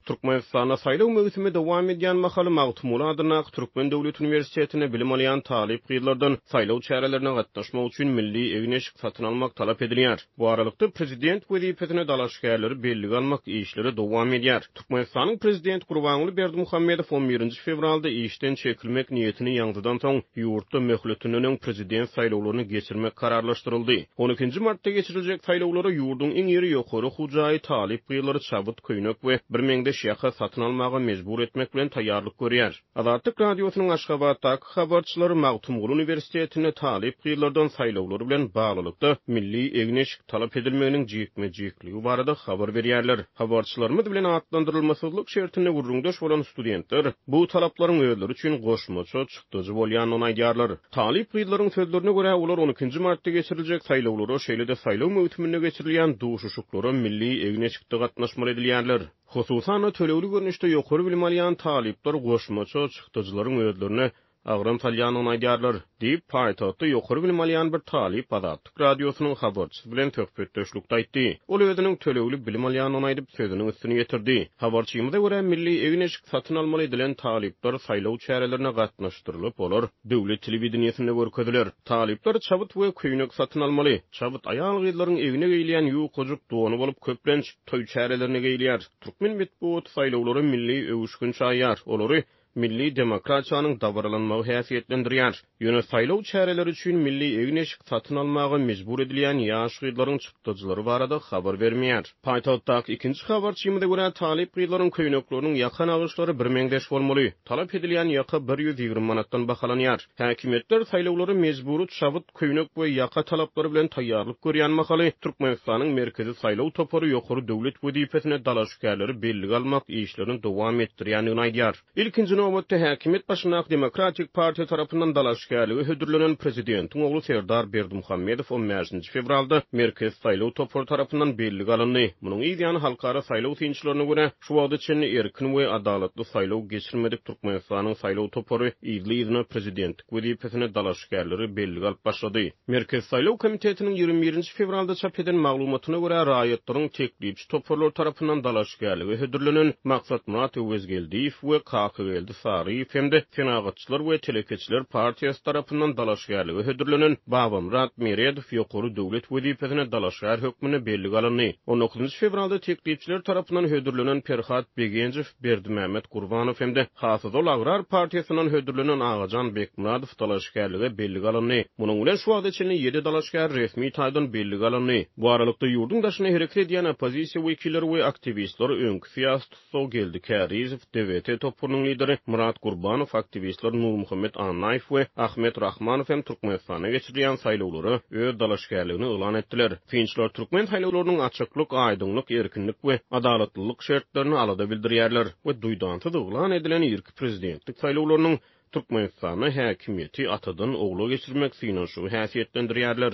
Türkmenistanda saýlaw möwsümi dowam edýän mahaly Magtymguly adyndaky Türkmen döwlet uniwersitetinde bilim alýan talyp gyzlardan saýlaw çärelerine gatnaşmak üçin milli egin-eşik satyn almak talap edilýär. Bu aralykda, prezident wezipesine dalaşgärleri bellige almak işleri dowam edýär. Türkmenistanyň prezidenti Gurbanguly Berdimuhamedow on birinji fewralda işden çekilmek niýetini ýaňzydan soň, ýurtda möhletinden öň prezident saýlawlaryny geçirmek kararlaşdyryldy. On ikinji martda geçiriljek saýlawlara ýurduň iň iri ýokary okuw jaýy talyp gyzlary çabyt köýnek we birmeňzeş ýaka satyn almaga mejbur etmek bilen taýýarlyk görýär. Azatlyk Radiosynyň Aşgabatdaky habarçylary Magtymguly uniwersitetinde talyp gyzlardan saýlawlar bilen baglylykda milli egin-eşik talap edilmeginiň jikme-jikligi barada habar berýärler. Habarçylarymyz bilen atlandyrylmasyzlyk şertinde gürrüňdeş bolan studentler bu talaplaryň özleri üçin goşmaça çykdajy bolýandygyny aýdýarlar. Talyp gyzlaryň sözlerine görä, olar on ikinji martda geçiriljek saýlawlara, şeýle-de saýlaw möwsüminde geçirilýän duşuşyklara milli egin-eşikde gatnaşmaly edilýärler. Hususan-da, tölegli görnüşde ýokary bilim alýan talyplar goşmaça çykdajylaryň özlerine agram salýandygyny aýdýarlar, diýip, paýtagtda ýokary bilim alýan bir talyp Azatlyk Radiosynyň habarçysy bilen söhbetdeşlikde aýtdy. Ol özüniň tölegli bilim alýandygyny aýdyp, sözüniň üstüni ýetirdi. Habarçymyza görä, milli egin-eşik satyn almaly edilen talyplar saýlaw çärelerine gatnaşdyrylyp, olar döwlet telewideniýesinde görkeziler. Talyplar çabyt we köýnek satyn almaly. Çabyt aýal-gyzlaryň egne geýilýän ýukajyk dony bolup, köplenç, toý çärelerinde geýilýär. Türkmen metbugaty saýlawlara milli öwüşgin çaýýar, olary milli demokratiýanyň dabaralanmagy häsiýetlendirýär. Ýöne saýlaw çäreleri üçin milli egin-eşik satyn almaga mejbur edilýän ýaş gyzlaryň çykdajylary barada habar bermeýär. Paýtagtdaky ikinji habarçymyza görä, talyp gyzlaryň köýnekleriniň ýaka nagyşlary birmeňzeş bolmaly. Talap edilýän ýaka 120 manatdan bahalanýar. Häkimiýetler saýlawlara mejbury çabyt, köýnek we ýaka talaplary bilen taýýarlyk görýän mahaly, Türkmenistanyň Merkezi saýlaw topary ýokary döwlet wezipesine dalaşgärleri bellige almak işlerini dowam etdirýändigini aýdýar. Ilkinji nobatda häkimiýet başyndaky Demokratik partiýa tarapyndan dalaşgärlige hödürlenen prezidentiň ogly Serdar Berdimuhamedow on bäşinji fewralda Merkezi saýlaw topary tarapyndan bellige alyndy. Munuň yz ýany halkara saýlaw synçylaryna görä, Şu wagta çenli erkin we adalatly saýlaw geçirmedik Türkmenistanyň saýlaw topary yzly-yzyna prezidentlik wezipesine dalaşgärleri bellige alyp başlady. Merkezi saýlaw komitetiniň 21 nji fewralda çap eden maglumatyna görä, raýatlaryň teklipçi toparlary tarapyndan dalaşgärlige hödürlenen Maksatmyrat Öwezgeldiýew we Kakageldi Saryýew hem-de Senagatçylar we telekeçiler partiýasy tarapyndan dalaşgärlige hödürlenen Babamyrat Meredow ýokary döwlet wezipesine dalaşgär hökmünde bellige alyndy. On dokuzynjy fewralda teklipçiler tarapyndan hödürlenen Perhat Begenjow, Berdimämmet Gurbanow hem-de Hasazol agrar partiýasyndan hödürlenen Agajan Bekmyradow dalaşgärlige bellige alyndy. Munuň bilen şu wagta çenli ýedi dalaşgär resmi taýdan bellige alyndy. Bu aralykda, ýurduň daşynda hereket edýän oppozisiýa wekilleri we aktiwistler öňki syýasy Tussag Geldi Kärizow, DWT toparynyň lideri Myrat Gurbanow, aktiwistler Nurmuhammet Annaýew we Ahmet Rahmanow hem Türkmenistanda geçirilýän saýlawlara öz dalaşgärligini yglan etdiler. Synçylar türkmen saýlawlarynyň açyklyk, aýdyňlyk, erkinlik we adalatlylyk şertlerine alada bildirýärler we duýdansyz yglan edilen irki prezidentlik saýlawlarynyň Türkmenistanda häkimiýeti atadan ogla geçirmek synanyşygy häsiýetlendirýärler.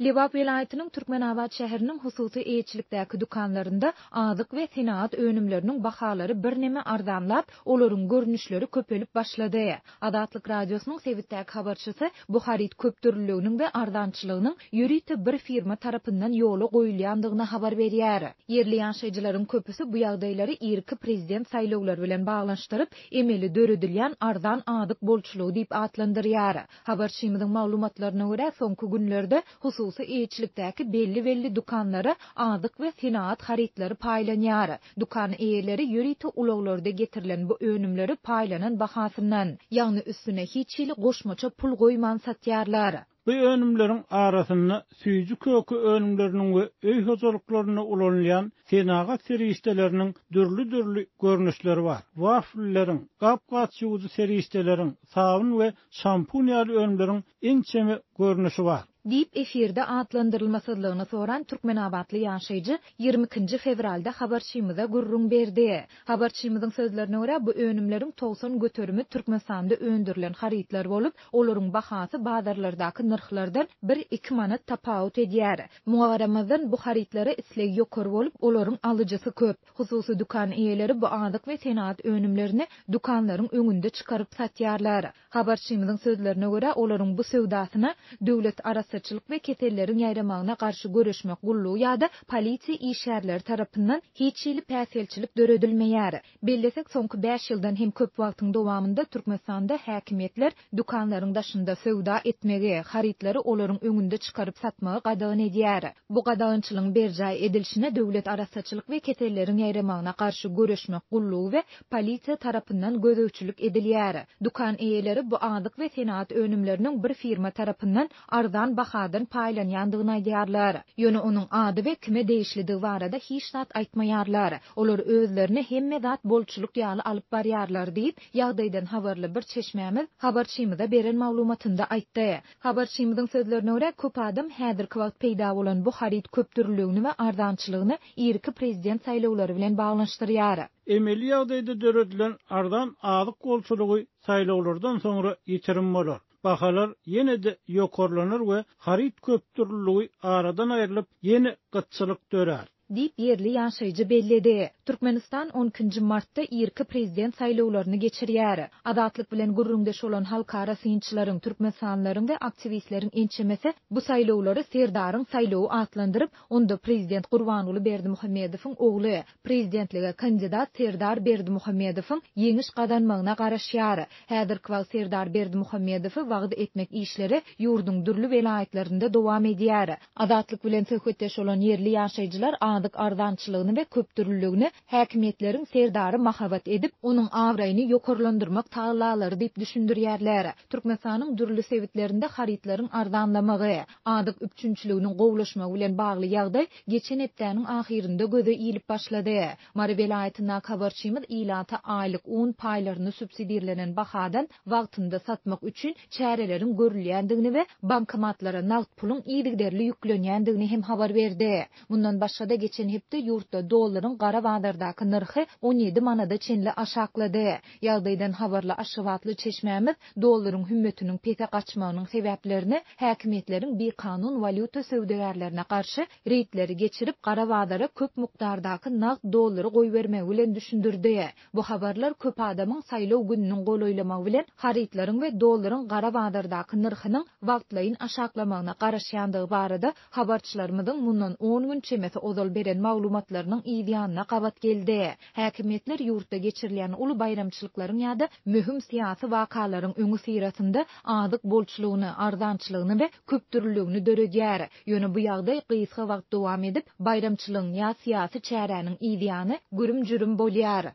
Lebap welaýatynyň Türkmenabat şäheriniň hususy eýeçilikdäki dükanlarynda azyk we senagat önümleriniň bahalary birneme arzanlap, olaryň görnüşleri köpelip başlady. Azatlyk Radiosynyň sebitdäki habarçysy bu haryt köpdürlüliginiň we arzançylygynyň ýörite bir firma tarapyndan ýola goýulýandygyny habar berýär. Ýerli ýaşaýjylaryň köpüsi bu ýagdaýlary irki prezident saýlawlary bilen baglanyşdyryp, emeli döredilýän arzan azyk bolçulygy diýip atlandyrýar. Habarçymyzyň maglumatlaryna görä, soňky günlerde hususy eýeçilikdäki belli-belli dükanlara azyk we senagat harytlary paýlanýar. Dükan eýeleri ýörite ulaglarda getirilen bu önümleri paýlanan bahasyndan, ýagny üstüne hiç hili goşmaça pul goýman satýarlar. Bu önümleriň arasynda süýji-köke önümleriniň we öý hojalyklarynda ulanylýan senagat serişdeleriniň dürli-dürli görnüşleri bar. Waflileriň, gap-gaç ýuwujy serişdeleriň, sabyn we şampun ýaly önümleriň ençeme görnüşi bar. Diýip, efirde atlandyrylmasyzlygyny soran türkmenabatly ýaşaýjy 22 nji fewralda habarçymyza gürrüň berdi. Habarçymyzyň sözlerine görä, bu önümleriň 90 göterimi Türkmenistanda öndürilen harytlar bolup, olaryň bahasy bazarlardaky nyrhlardan bir-iki manat tapawut edýär. Muňa garamazdan, bu harytlara isleg ýokary bolup, olaryň alyjysy köp. Hususy dükan eýeleri bu azyk we senagat önümlerini dükanlaryň öňünde çykaryp satýarlar. Habarçymyzyň sözlerine görä, olaryň bu söwdasyna Döwlet arassaçylyk. arassaçylyk we keselleriň ýaýramagyna garşy göreşmek gullugy ýa-da polisiýa işgärleri tarapyndan hiç hili päsgelçilik döredilmeýär. Bellesek, soňky bäş ýyldan hem köp wagtyň dowamynda Türkmenistanda häkimiýetler dükanlaryň daşynda söwda etmegi, harytlary olaryň öňünde çykaryp satmagy gadagan edýär. Bu gadagançylygyň berjaý edilişine Döwlet arassaçylyk we keselleriň ýaýramagyna garşy göreşmek gullugy we polisiýa tarapyndan gözegçilik edilýär. Dükan eýeleri bu azyk we senagat önümleriniň bir firma tarapyndan arzan bahadan paýlanýandygyny aýdýarlar. Ýöne onuň ady we kime degişlidigi barada hiç zat aýtmaýarlar. Olar özlerini hemme zat bolçulyk ýaly alyp barýarlar diýip, ýagdaýdan habarly bir çeşmämiz habarçymyza beren maglumatynda aýtdy. Habarçymyzyň sözlerine görä, köp adam häzirki wagt peýda bolan bu haryt köpdürlüligini we arzançylygyny irki prezident saýlawlary bilen baglanyşdyrýar. Emeli ýagdaýda döredilen arzan azyk bolçulygy saýlawlardan soňra ýitirim bolar. Bahalar ýene-de ýokarlanar we haryt köpdürlüligi aradan aýrylyp, ýene gytçylyk dörär. Diýip, ýerli ýaşaýjy belledi. Türkmenistan on ikinji martda irki prezident saýlawlaryny geçirýär. Azatlyk bilen gürrüňdeş bolan halkara synçylaryň, türkmenistanlylaryň we aktiwistleriň ençemesi bu saýlawlary Serdaryň saýlawy atlandyryp, onda prezident Gurbanguly Berdimuhamedowyň ogly, Prezidentlige kandidat Serdar Berdimuhamedowyň ýeňiş gazanmagyna garaşýar. Häzirki wagt Serdar Berdimuhamedowy wagyz etmek işleri ýurduň dürli welaýatlarynda dowam edýär. Azatlyk bilen söhbetdeş bolan ýerli ýaşaýjylar azyk arzançylygyny we köpdürlüligini häkimiýetleriň Serdary mahabat edip, onuň abraýyny ýokarlandyrmak tagallalary diýip düşündirýärler. Türkmenistanyň dürli sebitlerinde harytlaryň arzanlamagy, azyk üpjünçiliginiň gowulaşmagy bilen bagly ýagdaý geçen hepdäniň ahyrynda göze ilip başlady. Mary welaýatyndaky habarçymyz ilata aýlyk un paýlaryny subsidirlenen bahadan wagtynda satmak üçin çäreleriň görülýändigini we bankomatlara nagt puluň yzygiderli ýüklenýändigini hem habar berdi. Mundan başga-da, geçen hepde ýurtda dollaryň gara bazardaky nyrhy 17 manada çenli aşaklady. Ýagdaýdan habarly aşgabatly çeşmämiz Dollaryň hümmetiniň pese gaçmagynyň sebäplerini häkimiýetleriň bikanun walýuta söwdagärlerine garşy reýdleri geçirip, gara bazara köp mukdardaky nagt dollary goýbermegi bilen düşündirdi. Bu habarlar köp adamyň saýlaw gününiň golaýlamagy bilen harytlaryň we dollaryň gara bazardaky nyrhynyň wagtlaýyn aşaklamagyna garaşýandygy barada habarçylarymyzyň mundan on gün çemesi ozal beren maglumatlarynyň yzýanyna gabat geldi. Häkimiýetler ýurtda geçirilýän uly baýramçylyklaryň ýa-da möhüm syýasy wakalaryň öňüsyrasynda azyk bolçulygyny, arzançylygyny we köpdürlüligini döredýär. Ýöne bu ýagdaý gysga wagt dowam edip, baýramçylygyň ýa syýasy çäräniň yzýany gürüm-jürüm bolýar.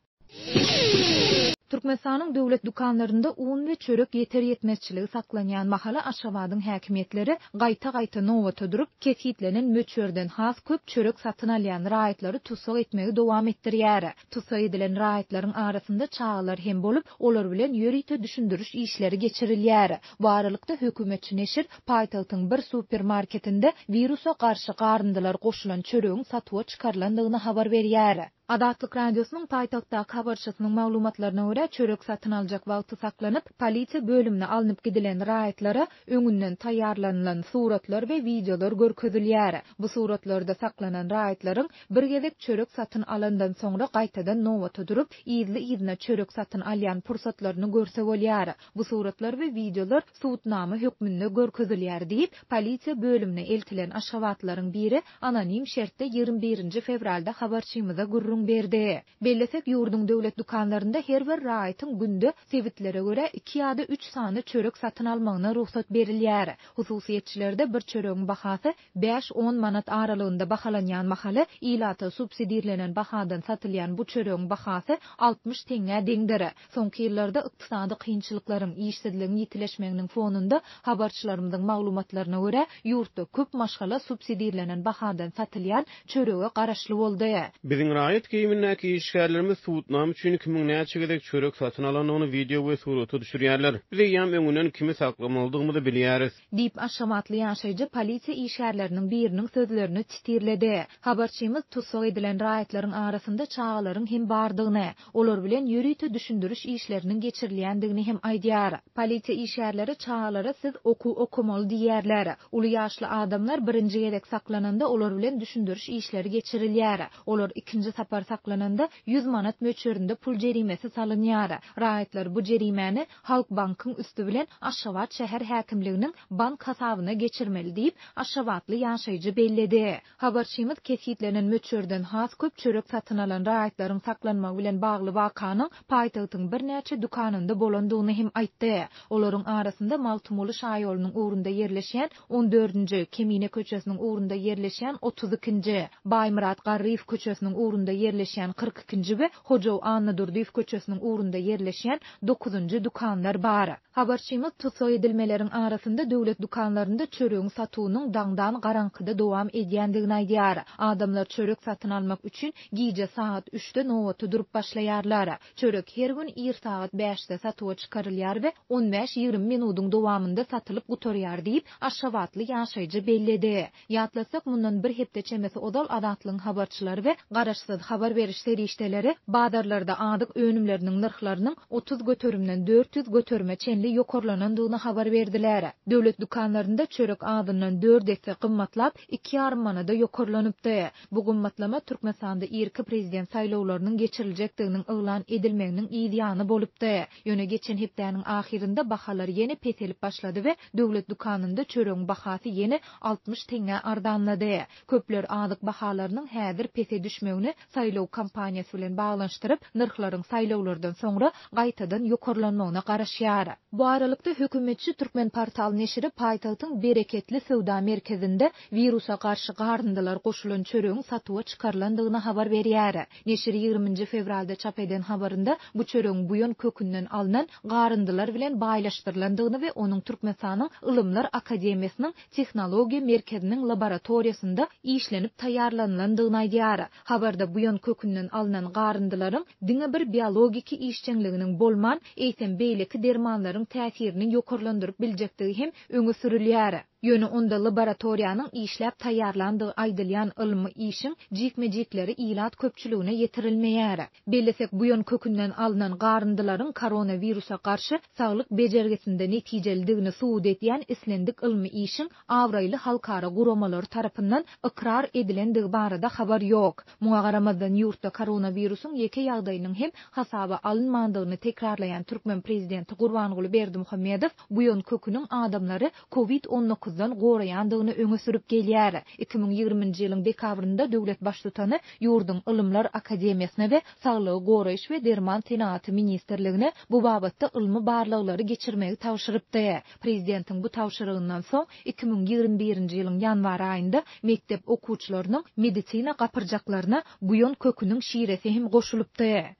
Türkmenistanyň döwlet dükanlarynda un we çörek ýeter-ýetmezçiligi saklanýan mahaly Aşgabadyň häkimiýetleri gaýta-gaýta nobata durup, kesgitlenen möçberden has köp çörek satyn alýan raýatlary tussag etmegi dowam etdirýär. Tussag edilen raýatlaryň arasynda çagalar hem bolup, olar bilen ýörite düşündiriş işleri geçirilýär. Bu aralykda, hökümetçi neşir paýtagtyň bir supermarketinde wirusa garşy garyndylar goşulan çöregiň satuwa çykarylandygyny habar berýär. Azatlyk Radiosynyň paýtagtdaky habarçysynyň maglumatlaryna görä, çörek satyn aljak wagty saklanyp, polisiýa bölümine alnyp gidilen raýatlara öňünden taýýarlanylan suratlar we wideolar görkezilýär. Bu suratlarda saklanan raýatlaryň bir gezek çörek satyn alandan soňra gaýtadan nobata durup, yzly-yzyna çörek satyn alýan pursatlaryny görse bolýar. Bu suratlar we wideolar subutnama hökmünde görkezilýär diýip, polisiýa bölümine eltilen aşgabatlylaryň biri anonim şertde 21 nji fewralda habarçymyza gürrüň berdi. Bellesek, ýurduň döwlet dükanlarynda her bir raýatyň günde sebitlere görä iki ýa-da üç sany çörek satyn almagyna rugsat berilýär. Hususyýetçilerde bir çöregiň bahasy bäş-on manat aralygynda bahalanýan mahaly, ilata subsidirlenen bahadan satylýan bu çöregiň bahasy 60 teňňä deňdir. Soňky ýyllarda ykdysady kynçylyklaryň, işsizligiň ýitileşmeginiň fonunda, habarçylarymyzyň maglumatlaryna görä, ýurtda köp maşgala subsidirlenen bahadan satylýan çörege garaşly boldy. Biziň raýat geýimindäki işgärlerimiz subutnama üçin kimiň näçe gezek çörek satyn alandygyny wideo we surata düşürýärler. Biz eýýäm öňünden kimi saklamalydygymyzy bilýäris. Diýip, aşgabatly ýaşaýjy polisiýa işgärleriniň biriniň sözlerini titirledi. Habarçymyz tussag edilen raýatlaryň arasynda çagalaryň hem bardygyny, olar bilen ýörite düşündiriş işleriniň geçirilýändigini hem aýdýar. Polisiýa işgärleri çagalara siz okuw okamaly diýýärler. Uly ýaşly adamlar birinji gezek saklananda olar bilen düşündiriş işleri geçirilýär. Olar ikinji sapar. Çapar saklananda 100 manat möçberinde pul jerimesi salynýar. Raýatlar bu jerimäni Halkbankyň üsti bilen Aşgabat şäher häkimliginiň bank hasabyna geçirmeli diýip, aşgabatly ýaşaýjy belledi. Habarçymyz kesgitlenen möçberden has köp çörek satyn alan raýatlaryň saklanmagy bilen bagly wakanyň paýtagtyň birnäçe dükanynda bolandygyny hem aýtdy. Olaryň arasynda Magtymguly şaýolunyň ugrunda ýerleşýän on dördünji, Kemine köçesiniň ugrunda ýerleşýän otuz ikinji, Baýmyrat Garryýew köçesiniň ugrunda ýerleşýän 42 ikinji we Hojaw Annadurdyýew köçesiniň ugrunda ýerleşýän dokuzynjy dükanlar bar. Habarçymyz tussag edilmeleriň arasynda döwlet dükanlarynda çöregiň satuwynyň daňdan garaňkyda dowam edýändigini aýdýar. Adamlar çörek satyn almak üçin gije sagat üçde nobata durup başlaýarlar. Çörek her gün ir sagat bäşde satuwa çykarylýar we on bäş-ýigrimi minudyň dowamynda satylyp gutarýar diýip, aşgabatly ýaşaýjy belledi. Ýatlatsak, mundan bir hepde çemesi ozal Azatlygyň habarçylary we garaşsyz habar beriş serişdeleri bazarlarda azyk önümleriniň nyrhlarynyň 30 göterimden 400 göterime çenli ýokarlanandygyny habar berdiler. Döwlet dükanlarynda çörek azyndan dört esse gymmatlap, iki ýarym manada ýokarlanypdy. Bu gymmatlama Türkmenistanda irki prezident saýlawlarynyň geçiriljekdiginiň yglan edilmeginiň yz ýany bolupdy. Ýöne geçen hepdäniň ahyrynda bahalar ýene peselip başlady we döwlet dükanynda çöregiň bahasy ýene 60 teňňä arzanlady. Köpler azyk bahalarynyň häzir pese düşmegini saýlaw kampaniýasy bilen baglanyşdyryp, nyrhlaryň saýlawlardan soňra gaýtadan ýokarlanmagyna garaşýar. Bu aralykda, hökümetçi Türkmenportal neşiri paýtagtyň Bereketli söwda merkezinde wirusa garşy garyndylar goşulan çöregiň satuwa çykarylandygyny habar berýär. Neşir ýigriminji fewralda çap eden habarynda bu çöregiň buýan kökünden alnan garyndylar bilen baýlaşdyrylandygyny we onuň Türkmenistanyň Ylymlar akademiýasynyň Tehnologiýa merkeziniň laboratoriýasynda işlenip taýýarlanylandygyny aýdýar. Habarda buýan kökünden alnan garyndylaryň diňe bir biologiki işjeňliginiň bolman, eýsem beýleki dermanlaryň täsirini ýokarlandyryp biljekdigi hem öňe sürülýär. Ýöne onda laboratoriýanyň işläp taýýarlandygy aýdylýan ylmy işiň jikme-jikleri ilat köpçüligine ýetirilmeýär. Bellesek, buýan kökünden alnan garyndylaryň koronawirusa garşy saglyk bejergisinde netijelidigini subut edýän islendik ylmy işiň abraýly halkara guramalary tarapyndan ykrar edilendigi barada habar ýok. Muňa garamazdan, ýurtda koronawirusyň ýeke ýagdaýynyň hem hasaba alynmandygyny tekrarlaýan türkmen prezidenti Gurbanguly Berdimuhamedow buýan köküniň adamlary Covid on dokuzdan goraýandygyny öňe sürüp gelýär. 2020-nji ýylyň dekabrynda döwlet Baştutany ýurduň Ylymlar akademiýasyna we Saglygy goraýyş we derman senagaty ministrligine bu babatda ylmy barlaglary geçirmegi tabşyrypdy. Prezidentiň bu tabşyrygyndan soň, 2021-nji ýylyň ýanwar aýynda mekdep okuwçylarynyň medisina gapyrjaklaryna buýan köküniň şiresi hem goşulypdy.